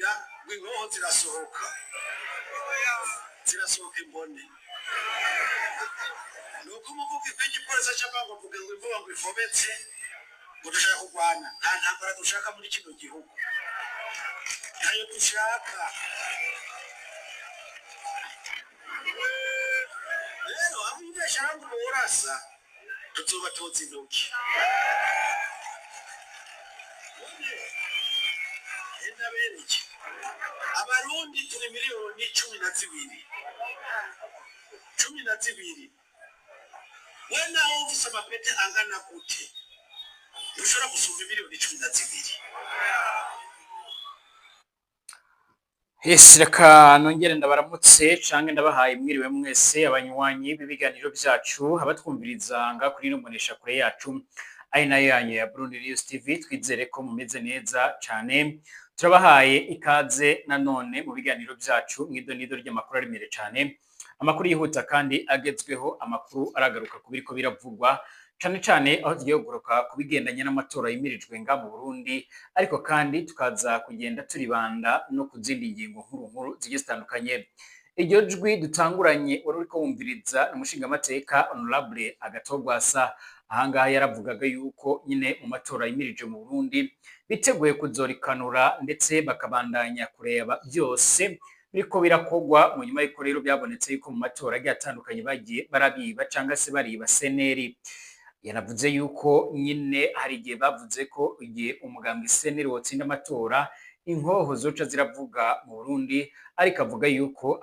Inda ngo inkoho zirasohoka, zirasohoka imbone. Nuko umuvuga iby'igipolisi cyangwa ngo mvuge ngo imvuga ngo ifobetse, ngo dushaka kurwana. Nta ntambara dushaka muri kino gihugu, ntayo dushaka. Rero aho ibeshya ngo urasa, tuzobatoza intoki. None enda bereke, Abarundi turi miliyoni 12, 12. We naho ufise amapete angana gute, ntushobora gusumba miliyoni 12. Yes, reka nongere ndabaramutse canke ndabahaye mwiriwe mwese abanywanyi b'ibiganiro vyacu, abatwumviriza nga kuri ino mboneshakure yacu ari nayo yanyu ya Burundi News TV. Twizere ko mumeze neza cane. Turabahaye ikaze nanone mu biganiro vyacu, mw'idonido ry'amakuru aremere cane, amakuru yihuta kandi agezweho, amakuru aragaruka ku biriko biravugwa cane cane, aho tugiye kugaruka ku bigendanye n'amatora yimirijwe nga mu Burundi, ariko kandi tukaza kugenda turibanda no ku zindi ngingo nkuru nkuru zigiye zitandukanye. Iryo jwi dutanguranye wari uriko wumviriza ni umushingamateka Honorable Agathon Rwasa. Ahangaha yaravugaga yuko nyine mu matora yimirije mu Burundi biteguye kuzorikanura, ndetse bakabandanya kureba byose biriko birakogwa mu nyuma y'uko rero byabonetse yuko mu matora agiye atandukanye bagiye barabiba cangwa se bariba seneri. Yanavuze yuko nyine hari igihe bavuze ko igihe umugambwe seneri wotsinda amatora, inkoho zoca ziravuga mu Burundi, ariko avuga yuko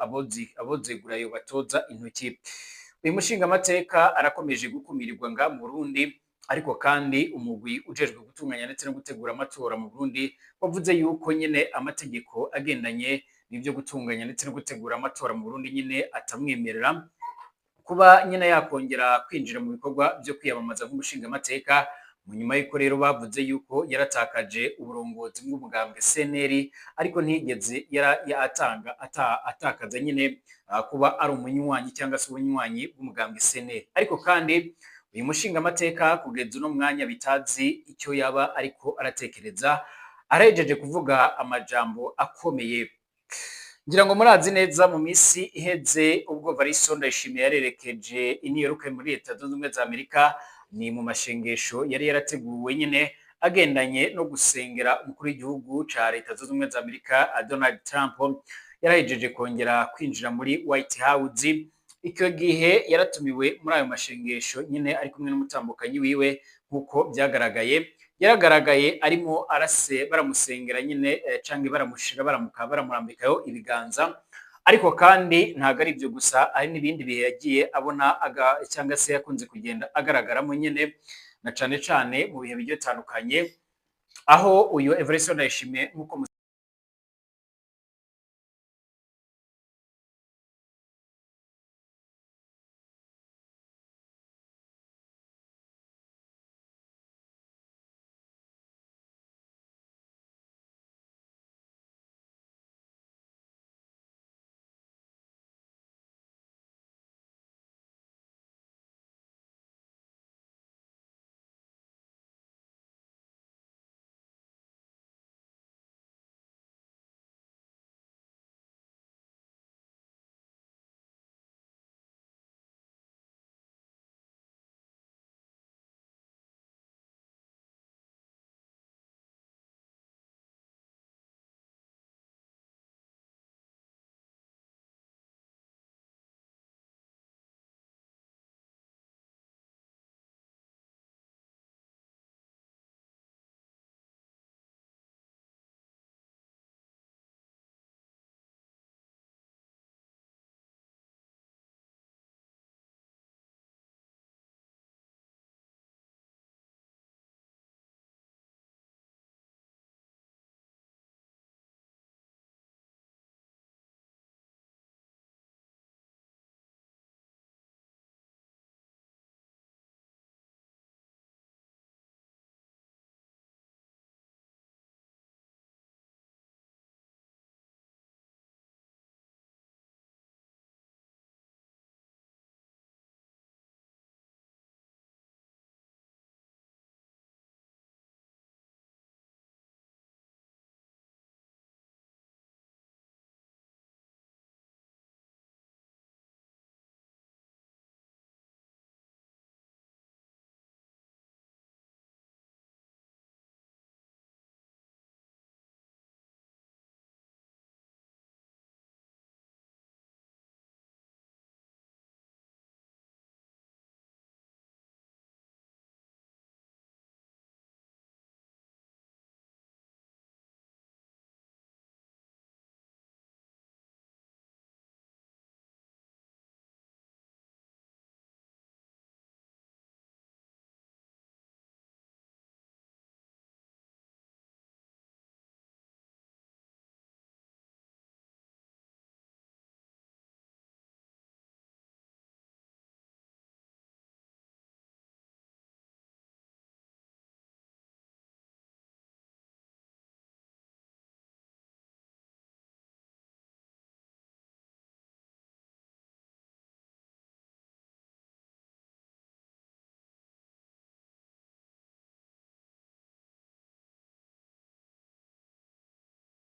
abozegura yo batoza intoki. Uyu mushingamateka arakomeje gukumirirwa nga mu Burundi, ariko kandi umugwi ujejwe gutunganya ndetse no gutegura amatora mu Burundi wavuze yuko nyine amategeko agendanye n'ibyo gutunganya ndetse no gutegura amatora mu Burundi nyine atamwemerera kuba nyine yakongera kwinjira mu bikorwa byo kwiyamamaza nk'umushingamateka, mu nyuma y'uko rero bavuze yuko yaratakaje uburongozi bw'umugambwe CNL, ariko ntiyigeze atanga atakaza nyine kuba ari umunywanyi cyangwa se ubunywanyi bw'umugambwe CNL. Ariko kandi uyu mushingamateka kugeza uno mwanya bitazi icyo yaba ariko aratekereza, arejeje kuvuga amajambo akomeye. Ngira ngo murazi neza, mu minsi iheze ubwo Variso Ndayishimiye yarerekeje i New York muri Leta Zunze Ubumwe za Amerika, ni mu mashengesho yari yarateguwe nyine agendanye no gusengera umukuru w'igihugu ca Leta Zunze Ubumwe za Amerika Donald Trump, yarahejeje kongera kwinjira muri White House. Icyo gihe yaratumiwe muri ayo mashengesho nyine ari kumwe n'umutambukanyi wiwe. Nk'uko byagaragaye, yaragaragaye arimo arase baramusengera nyine, canke baramushira, baramuka baramurambikayo ibiganza. Ariko kandi ntabwo ari ibyo gusa, hari n'ibindi bihe yagiye abona cyangwa se yakunze kugenda agaragaramo nyine, na cane cane mu bihe bigiye bitandukanye, aho uyu Evariste Ndayishimiye nk'uko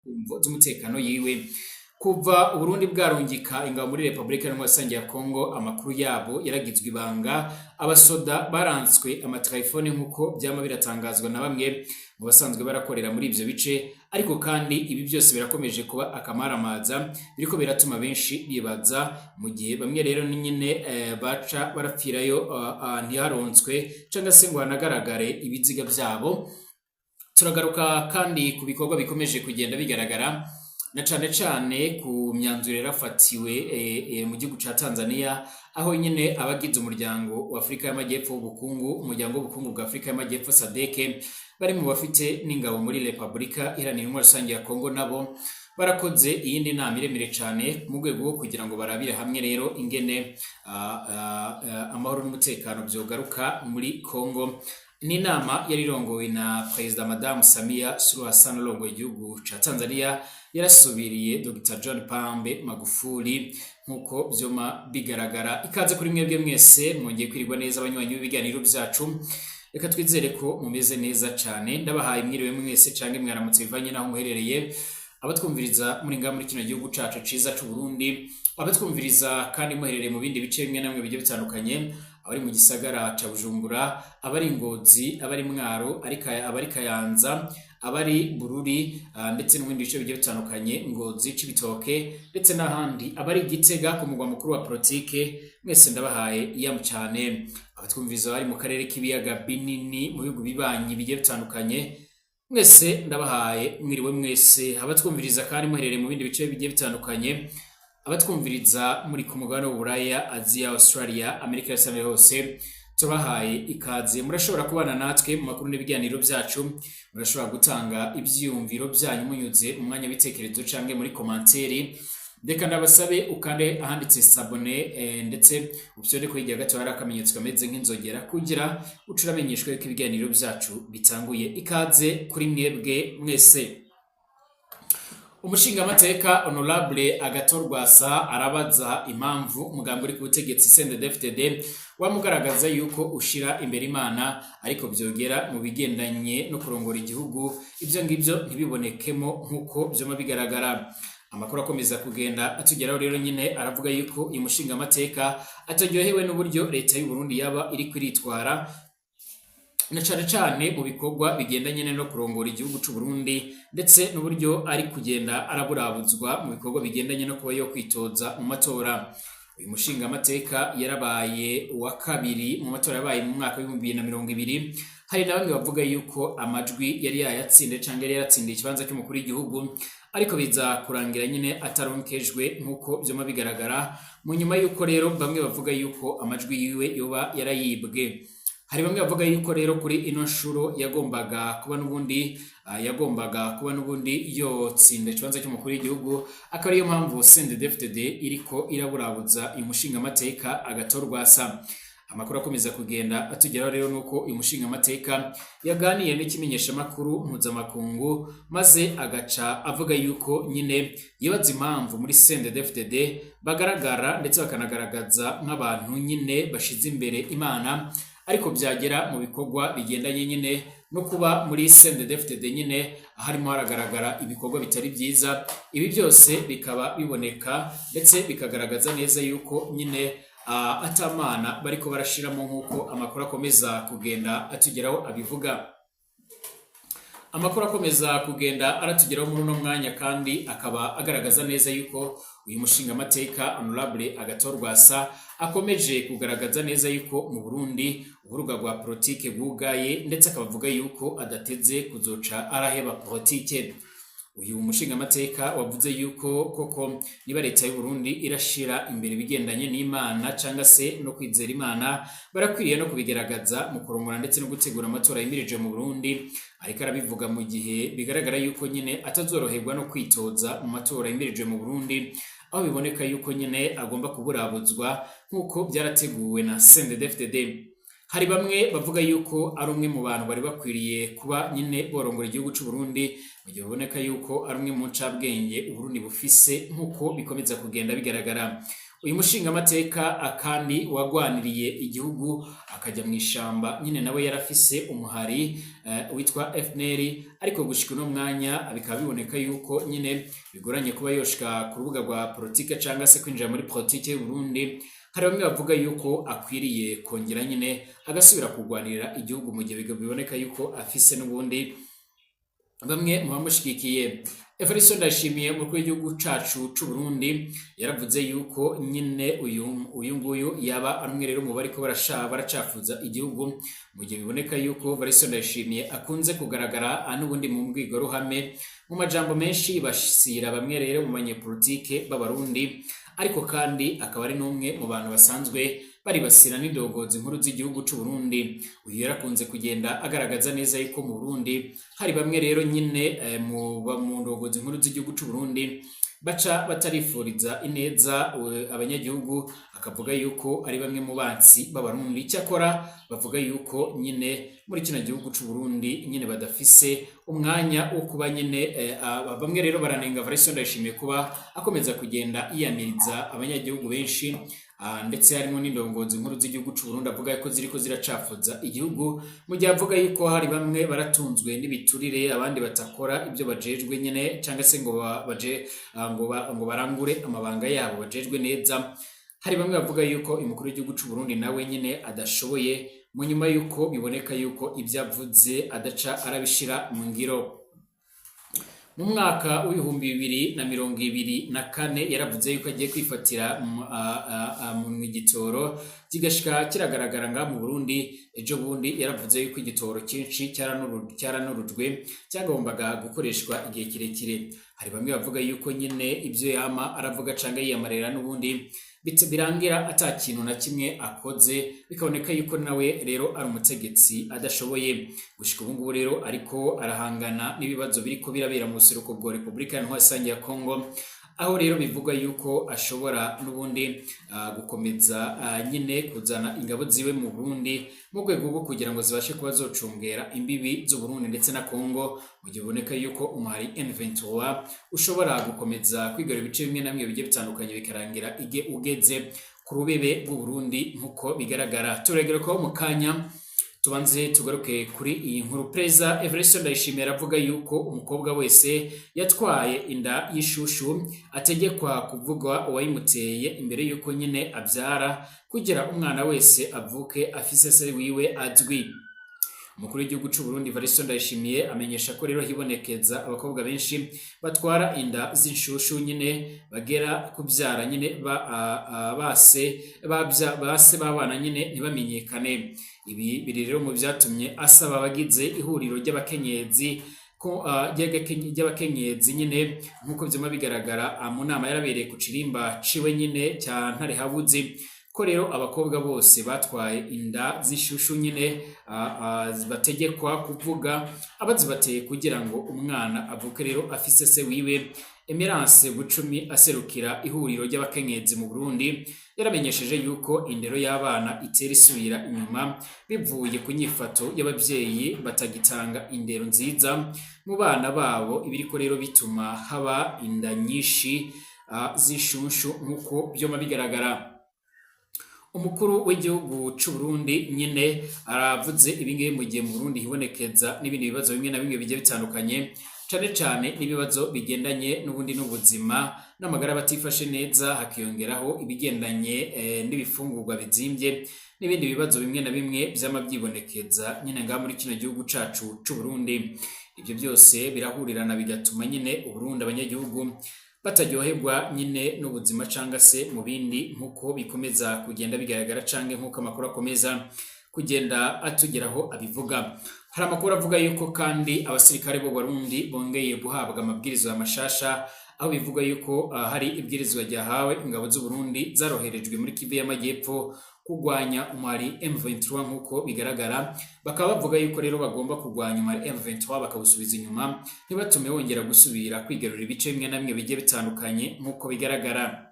Mvo z'umutekano yiwe. Kuva Uburundi bwarungika ingabo muri Repubulika Iharanira Rusange ya Kongo, amakuru yabo yaragizwe ibanga. Abasoda barantswe amatelefone, nk'uko vyama biratangazwa na bamwe mu basanzwe barakorera muri ivyo bice. Ariko kandi ibi byose birakomeje kuba akamaramaza, biriko biratuma benshi bibaza, mu gihe bamwe rero ni nyine baca barapfirayo, ntiharonswe canke se ngo hanagaragare ibiziga vyabo. Turagaruka kandi ku bikorwa bikomeje kugenda bigaragara, na cane cane ku myanzuro yarafatiwe mu gihugu ca Tanzania, aho nyine abagize Umuryango wa Afurika y'Amajyepfo w'ubukungu, Umuryango w'Ubukungu bwa Afurika y'Amajyepfo SADC, bari mu bafite n'ingabo muri Repubulika Iharanira Intwaro Rusange ya Kongo, nabo barakoze iyindi nama iremere cane mu rwego rwo kugira ngo barabire hamwe rero ingene amahoro n'umutekano vyogaruka muri Kongo. Ni inama yari irongowe na Perezida Madamu Samia Suluhu Hassan, urongoye igihugu ca Tanzania, yarasubiriye Dr John Pombe Magufuli, nk'uko vyoma bigaragara. Ikaze kuri mwebwe mwese, mwongeye kwirirwa neza, abanywanyi b'ibiganiro vyacu. Reka twizere ko mumeze neza cane. Ndabahaye mwiriwe mwese canke mwaramutse, bivanye naho muherereye. Abatwumviriza muri ngaha muri kino gihugu cacu ciza c'u Burundi, abatwumviriza kandi muherereye mu bindi bice bimwe na bimwe bigiye bitandukanye, abari mu gisagara ca Bujumbura, abari Ngozi, abari Mwaro, abari Kayanza, abari Bururi, ndetse no mu bindi bice bigiye bitandukanye, Ngozi, Cibitoke ndetse n'ahandi, abari Gitega ku mugwa mukuru wa politike, mwese ndabahaye iyamu cane. Abatwumviriza bari mu karere k'ibiyaga binini, mu bihugu bibanyi bigiye bitandukanye, mwese ndabahaye mwiriwe mwese. Abatwumviriza kandi muherereye mu bindi bice bigiye bitandukanye, abatwumviriza muri ku mugabane w'Uburaya, Aziya, Australia, Amerika yose hose, tubahaye ikaze. Murashobora kubana natwe mu makuru n'ibiganiro byacu, murashobora gutanga ivyiyumviro byanyu munyuze mu mwanya w'ibitekerezo canke muri commentaire. Reka ndabasabe ukande ahanditse s'abonner, ndetse ufyonde ko hirya gato hari akamenyetso kameze nk'inzogera, kugira uce uramenyeshwa yuko ibiganiro byacu bitanguye. Ikaze kuri mwebwe mwese. Umushingamateka Honorable Agathon Rwasa arabaza impamvu umugambi uri ku butegetsi CNDD-FDD wamugaragaza yuko ushira imbere Imana, ariko vyogera mu bigendanye no kurongora igihugu, ivyo ngivyo ntibibonekemo nk'uko vyoma bigaragara. Amakuru akomeza kugenda atugeraho rero nyine aravuga yuko uyu mushingamateka ataryohewe n'uburyo leta y'u Burundi yaba iriko iritwara, na cane cane mu bikorwa bigendanye no kurongora igihugu c'u Burundi, ndetse n'uburyo ari kugenda araburabuzwa mu bikorwa bigendanye no kuba yo kwitoza mu matora. Uyu mushingamateka yarabaye uwa kabiri mu matora yabaye mu mwaka w'2020. Hari na bamwe bavuga yuko amajwi yari yayatsinze canke yari yaratsindiye ikibanza cy'umukuru w'igihugu, ariko biza kurangira nyine ataronkejwe, nk'uko vyoma bigaragara, mu nyuma yuko rero bamwe bavuga yuko amajwi yiwe yoba yarayibwe. Hari bamwe bavuga yuko rero kuri ino nshuro yagombaga kuba n'ubundi yotsinda ikibanza cy'umukuru w'igihugu, akaba ariyo mpamvu CNDD-FDD iriko iraburabuza uyu mushingamateka Agathon Rwasa. Amakuru akomeza kugenda atugeraho rero nuko uyu mushingamateka yaganiye n'ikimenyeshamakuru mpuzamakungu, maze agaca avuga yuko nyine yibaza impamvu muri CNDD-FDD bagaragara ndetse bakanagaragaza nk'abantu nyine bashize imbere Imana, ariko byagera mu bikorwa bigendanye nyine no kuba muri CNDD-FDD nyine harimo haragaragara ibikorwa bitari byiza. Ibi byose bikaba biboneka ndetse bikagaragaza neza yuko nyine atamana bariko barashiramo, nk'uko amakuru akomeza kugenda atugeraho abivuga. Amakuru akomeza kugenda aratugeraho muri uno mwanya kandi akaba agaragaza neza yuko uyu mushingamateka Honorable Agathon Rwasa akomeje kugaragaza neza yuko mu Burundi uburuga rwa politike bwugaye, ndetse akaba avuga yuko adateze kuzoca araheba politike. Uyu mushingamateka wavuze yuko koko niba leta y'u Burundi irashira imbere ibigendanye n'Imana cyangwa se no kwizera Imana, barakwiriye no kubigaragaza mu kurongora ndetse no gutegura amatora yimirije mu Burundi. Ariko arabivuga mu gihe bigaragara yuko nyine atazoroherwa no kwitoza mu matora yimirije mu Burundi, aho biboneka yuko nyine agomba kuburabuzwa nk'uko byarateguwe na CNDD-FDD. Hari bamwe bavuga yuko ari umwe mu bantu bari bakwiriye kuba nyine borongora igihugu c'u Burundi, mu gihe biboneka yuko ari umwe mu ncabwenge Uburundi bufise, nk'uko bikomeza kugenda bigaragara. Uyu mushingamateka kandi wagwaniriye igihugu akajya mu ishamba nyine, nawe yarafise umuhari witwa FNL, ariko gushika uno mwanya bikaba biboneka yuko nyine bigoranye kuba yoshika ku rubuga rwa politike cyangwa se kwinjira muri politike y'u Burundi. Hari bamwe bavuga yuko akwiriye kongera nyine agasubira kurwanirira igihugu, mu gihe biboneka yuko afise n'ubundi bamwe mu bamushigikiye. Evariste Ndayishimiye, umukuru w'igihugu cacu c'u Burundi, yaravuze yuko nyine uyu nguyu yaba ari umwe rero mu bariko baracafuza igihugu, mu gihe biboneka yuko Evariste Ndayishimiye akunze kugaragara n'ubundi mu mbwirwaruhame mu majambo menshi basira bamwe rero mu banyepolitike b'Abarundi, ariko kandi akaba ari n'umwe mu bantu basanzwe baribasira n'indongozi nkuru z'igihugu c'u Burundi. Uyu yarakunze kugenda agaragaza neza yuko mu Burundi hari bamwe rero nyine mu ndongozi nkuru z'igihugu c'u Burundi baca batarifuriza ineza abanyagihugu, akavuga yuko ari bamwe mu bansi b'Abarundi. Cyakora bavuga yuko nyine muri kino gihugu c'u Burundi nyine badafise umwanya wo kuba nyine bamwe rero baranenga Evariste Ndayishimiye kuba akomeza kugenda yiyamiriza abanyagihugu benshi, ndetse harimo n'indongozi nkuru z'igihugu c'u Burundi, avuga ko ziriko ziracafuza igihugu, mu gihe avuga yuko hari bamwe baratunzwe n'ibiturire, abandi batakora ibyo bajejwe nyine cyangwa se ngo baje ngo barangure amabanga yabo bajejwe neza. Hari bamwe bavuga yuko umukuru w'igihugu c'u Burundi nawe nyine adashoboye, mu nyuma yuko biboneka yuko ibyo avuze adaca arabishira mu ngiro. Mu mwaka w'2024 yaravuze yuko agiye kwifatira mu igitoro kigashika kiragaragara nga mu Burundi. Ejo bundi yaravuze yuko igitoro cyinshi cyaranurujwe cyagombaga gukoreshwa igihe kirekire. Hari bamwe bavuga yuko nyine ibyo yama aravuga canga yiyamarira n'ubundi birangira ata kintu na kimwe akoze, bikaboneka yuko nawe rero ari umutegetsi adashoboye. Gushika ubu ngubu rero ariko arahangana n'ibibazo biriko birabera mu buseruko bwa Repubulika Iharanira Rusange ya Kongo, aho rero bivugwa yuko ashobora n'ubundi gukomeza nyine kuzana ingabo ziwe mu Burundi mu rwego rwo kugira ngo zibashe kuba zocungera imbibi z'u Burundi ndetse na Kongo, mu gihe biboneka yuko umuhari M23 ushobora gukomeza kwigarura ibice bimwe na bimwe bigiye bitandukanye, bikarangira ige ugeze ku rubebe rw'u Burundi nk'uko bigaragara. Turegera ko mu kanya tubanze tugaruke kuri iyi nkuru. Perezida Evariste Ndayishimiye aravuga yuko umukobwa wese yatwaye inda y'ishushu ategekwa kuvuga uwayimuteye imbere yuko nyine abyara, kugira umwana wese avuke afise se wiwe azwi. Umukuru w'igihugu c'u Burundi Evariste Ndayishimiye amenyesha ko rero hibonekeza abakobwa benshi batwara inda z'inshushu nyine, bagera kubyara nyine base base b'abana nyine ntibamenyekane. Ibi biri rero mu byatumye asaba abagize ihuriro ry'abakenyezi ko ry'abakenyezi nyine, nk'uko vyama bigaragara mu nama yarabereye ku kirimba ciwe nyine cya Ntare Habuzi, ko rero abakobwa bose batwaye inda z'ishushu nyine bategekwa kuvuga abazibateye, kugira ngo umwana avuke rero afise se wiwe. Emerance Bucumi, aserukira ihuriro ry'abakenyezi mu Burundi, yaramenyesheje yuko indero y'abana itera isubira inyuma bivuye ku nyifato y'ababyeyi batagitanga indero nziza mu bana babo, ibiriko rero bituma haba inda nyinshi z'ishunshu nk'uko vyoma bigaragara. Umukuru w'igihugu c'u Burundi nyine aravuze ibingibi mu gihe mu Burundi hibonekeza n'ibindi bibazo bimwe na bimwe bigiye bitandukanye, cane cane n'ibibazo bigendanye n'ubundi n'ubuzima n'amagara batifashe neza, hakiyongeraho ibigendanye n'ibifungurwa bizimvye n'ibindi bibazo bimwe na bimwe vyama vyibonekeza nyine ngaha muri kino gihugu cacu c'u Burundi. Ivyo byose birahurirana bigatuma nyine Uburundi abanyagihugu bataryoherwa nyine n'ubuzima canga se mu bindi, nk'uko bikomeza kugenda bigaragara canke nk'uko amakuru akomeza kugenda atugeraho abivuga. Hari amakuru avuga yuko kandi abasirikare b'u Burundi bongeye guhabwa amabwirizwa mashasha, aho bivuga yuko hari ibwirizwa ryahawe ingabo z'u Burundi zaroherejwe muri Kivu y'Amajyepfo kurwanya umwari M23. Nk'uko bigaragara, bakaba bavuga yuko rero bagomba kurwanya umwari M23 bakawusubiza inyuma, ntibatume wongera gusubira kwigarurira ibice bimwe na bimwe bigiye bitandukanye nk'uko bigaragara.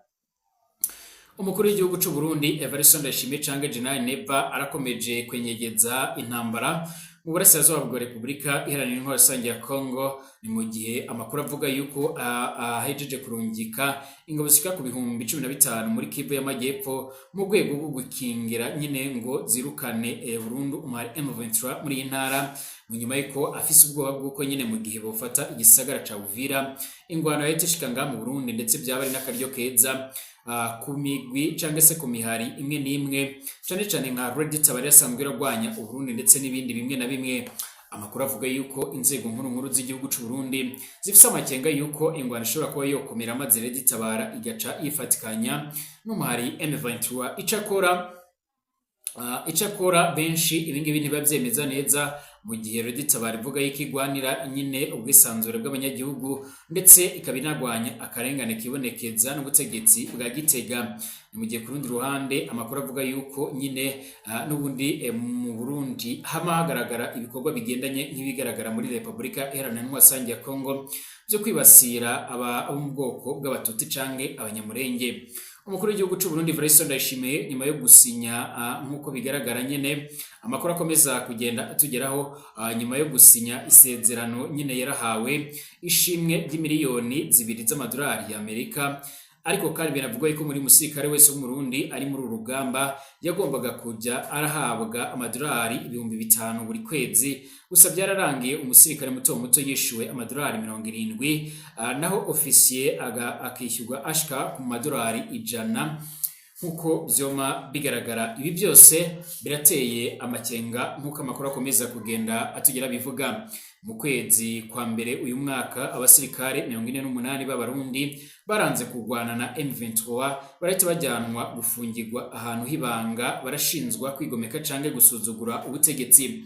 Umukuru w'igihugu c'u Burundi Evariste Ndayishimiye canke General Neva arakomeje kwenyegeza intambara mu Mu burasirazuba bwa Repubulika Iharanira Intwaro Rusange ya Kongo. Ni mu gihe amakuru avuga yuko ahejeje kurungika ingabo zishika ku 15,000 muri Kivu y'Amajyepfo mu rwego rwo gukingira nyine ngo zirukane burundu umuhari M23 muri iyi ntara, mu nyuma yuko afise ubwoba bw'uko nyine mu gihe bofata igisagara ca Uvira, ingwano yahita ishika ngaha mu Burundi, ndetse byaba ari n'akaryo keza ku migwi cyangwa se ku mihari imwe n'imwe, cane cane nka Red Tabara yasanzwe iragwanya Uburundi ndetse n'ibindi bimwe na bimwe. Amakuru avuga yuko inzego nkuru nkuru z'igihugu c'u Burundi zifise amakenga yuko ingwano ishobora kuba yokomera, maze Red Tabara igaca yifatikanya n'umuhari M23. Icakora benshi ibingibi ntibavyemeza neza, mu gihe Red Tabara ivuga yuko igwanira nyine ubwisanzure bw'abanyagihugu, ndetse ikaba inagwanya akarengane kibonekeza n'ubutegetsi bwa Gitega. Ni mu gihe ku rundi ruhande amakuru avuga yuko nyine n'ubundi mu Burundi hama hagaragara ibikorwa bigendanye nk'ibigaragara muri Repubulika Iharanira Intwaro Rusange ya Kongo byo kwibasira abo mu bwoko bw'Abatutsi canke Abanyamurenge. Umukuru w'igihugu c'u Burundi Evariste Ndayishimiye, nyuma yo gusinya, nk'uko bigaragara nyene amakuru akomeza kugenda atugeraho, nyuma yo gusinya isezerano nyine yarahawe ishimwe ry'imiliyoni 2 z'amadolari y'Amerika. Ariko kandi binavugwa yuko muri musirikare wese w'Umurundi ari muri uru rugamba yagombaga kujya arahabwa amadolari 5000 buri kwezi. Gusa byararangiye umusirikare muto muto yishyuwe amadolari 70, naho ofisiye akishyurwa ashika ku madolari 100, nk'uko vyoma bigaragara. Ibi byose birateye amakenga, nk'uko amakuru akomeza kugenda atugera bivuga. Mu kwezi kwa mbere uyu mwaka, abasirikare 48 b'Abarundi baranze kurwana na M23 barahita bajyanwa gufungirwa ahantu h'ibanga, barashinzwa kwigomeka canke gusuzugura ubutegetsi.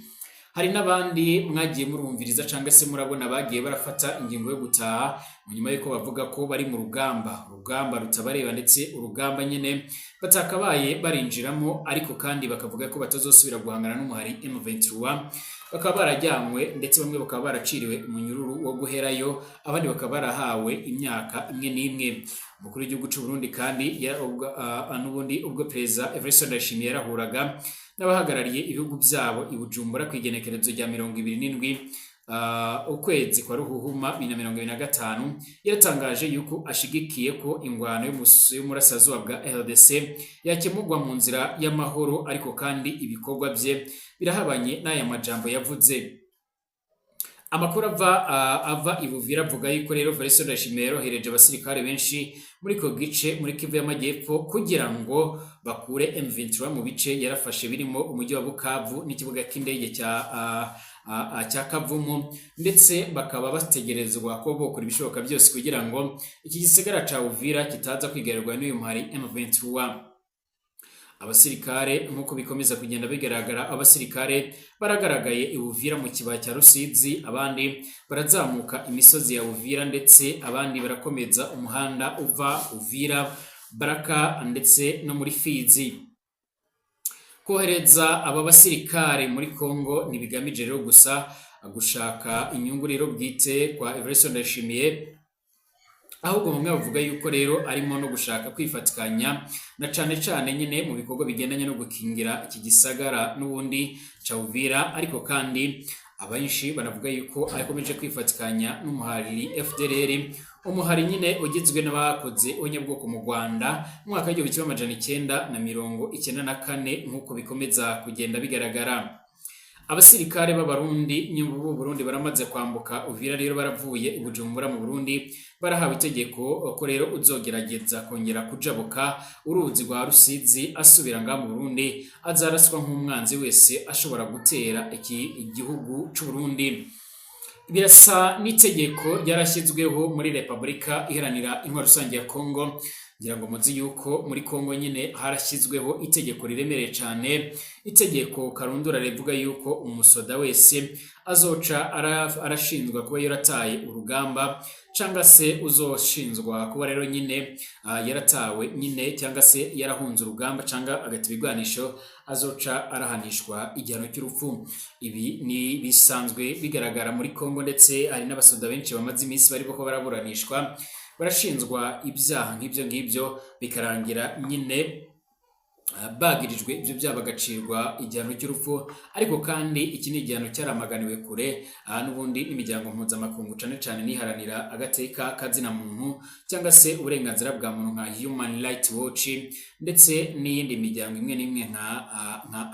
Hari n'abandi mwagiye murumviriza cyangwa se murabona bagiye barafata ingingo yo gutaha mu nyuma y'uko bavuga ko bari mu rugamba, urugamba rutabareba, ndetse urugamba nyine batakabaye barinjiramo, ariko kandi bakavuga ko batazosubira guhangana n'umuhari M23. Bakaba barajyanywe, ndetse bamwe bakaba baraciriwe umunyururu wo guherayo, abandi bakaba barahawe imyaka imwe n'imwe. Umukuru w'igihugu cy'u Burundi kandi n'ubundi ubwo Perezida Evariste Ndayishimiye yarahuraga n'abahagarariye ibihugu byabo i Bujumbura ku igenekerezo rya 27 ukwezi kwa Ruhuhuma 2025, yaratangaje yuko ashigikiye ko ingwano y'umurasirazuba bwa RDC yakemurwa mu nzira y'amahoro, ariko kandi ibikorwa bye birahabanye n'aya majambo yavuze. Amakuru ava i Buvira avuga yuko rero Evariste Ndayishimiye yorohereje abasirikare benshi muri ko gice muri Kivu y'Amajyepfo kugira ngo bakure M23 mu bice yarafashe birimo umujyi wa Bukavu n'ikibuga cy'indege cya Kavumu, ndetse bakaba bategerezwa ko bokora ibishoboka byose kugira ngo iki gisagara ca Uvira kitaza kwigarirwa n'uyu muhari M23. Abasirikare, nk'uko bikomeza kugenda bigaragara, abasirikare baragaragaye i Uvira mu kibaya cya Rusizi, abandi barazamuka imisozi ya Uvira, ndetse abandi barakomeza umuhanda uva Uvira Baraka ndetse no muri Fizi. Kohereza aba basirikare muri Kongo ntibigamije rero gusa gushaka inyungu rero bwite kwa Evariste Ndayishimiye, ahubwo bamwe bavuga yuko rero arimo no gushaka kwifatikanya na cane cane nyine mu bikorwa bigendanye no gukingira iki gisagara n'ubundi ca Uvira. Ariko kandi abenshi banavuga yuko akomeje kwifatikanya n'umuhari FDLR, umuhari nyine ugizwe n'abakoze ubunyabwoko mu Rwanda mu mwaka w'1994, nk'uko bikomeza kugenda bigaragara. Abasirikare b'Abarundi nyuma b'u Burundi baramaze kwambuka Uvira rero, baravuye i Bujumbura mu Burundi, barahawe itegeko ko rero uzogerageza kongera kujabuka uruzi rwa Rusizi asubira ngaha mu Burundi azaraswa nk'umwanzi wese ashobora gutera iki igihugu c'u Burundi. Birasa n'itegeko ryarashyizweho muri Repubulika Iharanira Intwaro Rusange ya Kongo. Ngira ngo muzi yuko muri Kongo nyine harashyizweho itegeko riremereye cyane, itegeko karundura rivuga yuko umusoda wese azoca arashinzwa kuba yarataye urugamba, cyangwa se uzoshinzwa kuba rero nyine yaratawe nyine, cyangwa se yarahunze urugamba, cyangwa agata ibigwanisho, azoca arahanishwa igihano cy'urupfu. Ibi ni bisanzwe bigaragara muri Kongo, ndetse hari n'abasoda benshi bamaze iminsi bari ko baraburanishwa, barashinzwa ibyaha nk'ibyo ngibyo, bikarangira nyine Bagirijwe ibyo byaha bagacirwa igihano cy'urupfu. Ariko kandi iki ni igihano cyaramaganiwe kure n'ubundi n'imiryango mpuzamakungu, cane cane niharanira agateka kazina muntu cyangwa se uburenganzira bwa muntu nka Human Rights Watch, ndetse n'iyindi miryango imwe n'imwe nka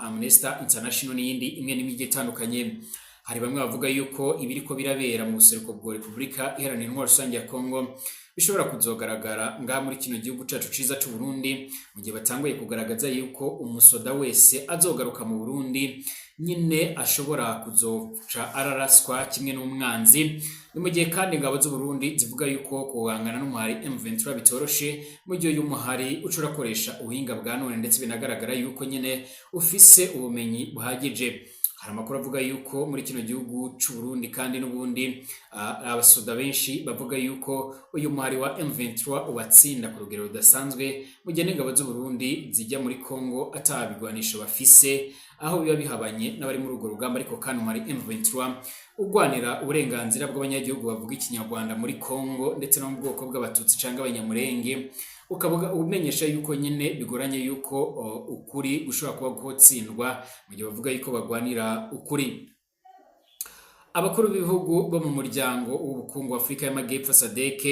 Amnesty International n'iyindi imwe n'imwe igiye itandukanye. Hari bamwe bavuga yuko ibiriko birabera mu buseruko bwa Repubulika Iharanira Intwaro Rusange ya Kongo bishobora kuzogaragara ngaha muri kino gihugu cacu ciza c'u Burundi, mu gihe batanguye kugaragaza yuko umusoda wese azogaruka mu Burundi nyine ashobora kuzoca araraswa kimwe n'umwanzi. Ni mu gihe kandi ingabo z'u Burundi zivuga yuko guhangana n'umuhari M23 bitoroshe, mu gihe uyu muhari uca urakoresha ubuhinga bwa none, ndetse binagaragara yuko nyine ufise ubumenyi buhagije. Hari amakuru avuga yuko muri kino gihugu c'u Burundi kandi n'ubundi abasoda benshi bavuga yuko uyu muhari wa M23 ubatsinda ku rugero rudasanzwe, mu gihe n'ingabo z'u Burundi zijya muri Congo ata bigwanisho bafise, aho biba bihabanye n'abari muri urwo rugamba. Ariko kandi umuhari M23 urwanira uburenganzira bw'abanyagihugu bavuga Ikinyarwanda muri Congo, ndetse no mu bwoko bw'Abatutsi canke Abanyamurenge, ukaba umenyesha yuko nyine bigoranye yuko ukuri gushobora kuba gutsindwa, mu gihe bavuga yuko bagwanira ukuri. Abakuru b'ibihugu bo mu muryango w'ubukungu wa Afurika y'Amajyepfo SADC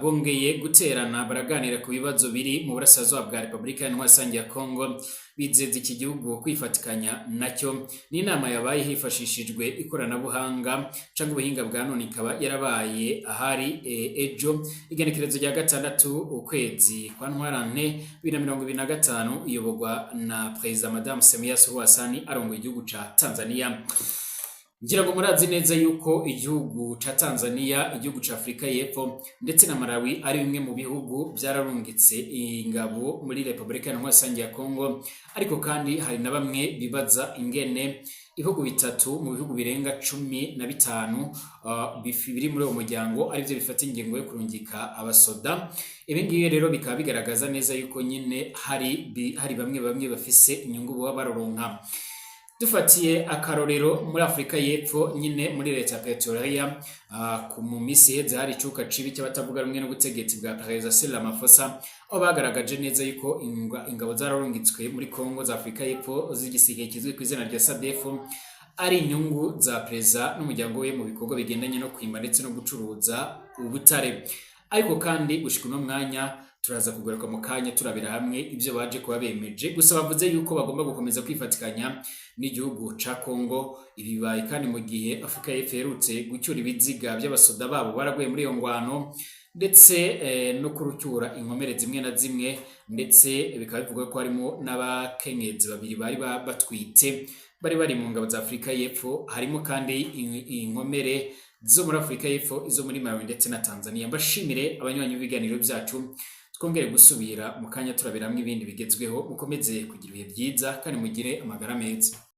bongeye guterana, baraganira ku bibazo biri mu burasirazuba bwa Repubulika y'Intwaro Rusange ya Congo, bizeza iki gihugu kwifatikanya nacyo. Ni inama yabaye hifashishijwe ikoranabuhanga cyangwa ubuhinga bwa none, ikaba yarabaye ahari ejo, igenekerezo rya 6 ukwezi kwa Ntwarante 2025, iyoborwa na Perezida Madamu Samia Suluhu Hassan arongoye igihugu ca Tanzania. Ngira ngo murazi neza yuko igihugu ca Tanzania, igihugu ca Afurika y'Epfo ndetse na Malawi ari bimwe mu bihugu byararungitse ingabo muri Repubulika Iharanira Rusange ya Congo. Ariko kandi hari na bamwe bibaza ingene ibihugu bitatu mu bihugu birenga 15 biri muri uwo muryango arivyo bifata ingingo yo kurungika abasoda. Ibi ngibi rero bikaba bigaragaza neza yuko nyine hari bamwe bamwe bafise inyungu baba baroronka. Dufatiye akarorero muri Afurika y'Epfo nyine, muri leta ya Pretoria, mu minsi iheze hari icuka cibi cy'abatavuga rumwe n'ubutegetsi bwa Perezida Cyril Ramaphosa, aho bagaragaje neza yuko ingabo zararungitswe muri Congo za Afurika y'Epfo z'igisirikare kizwi ku izina rya SADF ari inyungu za perezida n'umuryango we mu bikorwa bigendanye no kwimba ndetse no gucuruza ubutare. Ariko kandi gushika uno mwanya, turaza kugaruka mu kanya turabira hamwe ibyo baje kuba bemeje. Gusa bavuze yuko bagomba gukomeza kwifatikanya n'igihugu ca Congo. Ibi bibaye kandi mu gihe Afurika y'Epfo iherutse gucyura ibiziga by'abasoda babo baraguye muri iyo ngwano, ndetse no kurucyura inkomere zimwe na zimwe, ndetse bikaba bivugwa ko harimo n'abakenyezi babiri bari batwite bari bari mu ngabo za Afurika y'Epfo. Harimo kandi inkomere zo muri Afurika y'Epfo, izo muri Malawi ndetse na Tanzania. Mbashimire abanywanyi b'ibiganiro byacu, twongere gusubira mu kanya turabiramwo ibindi bigezweho. Mukomeze kugira ibihe byiza kandi mugire amagara meza.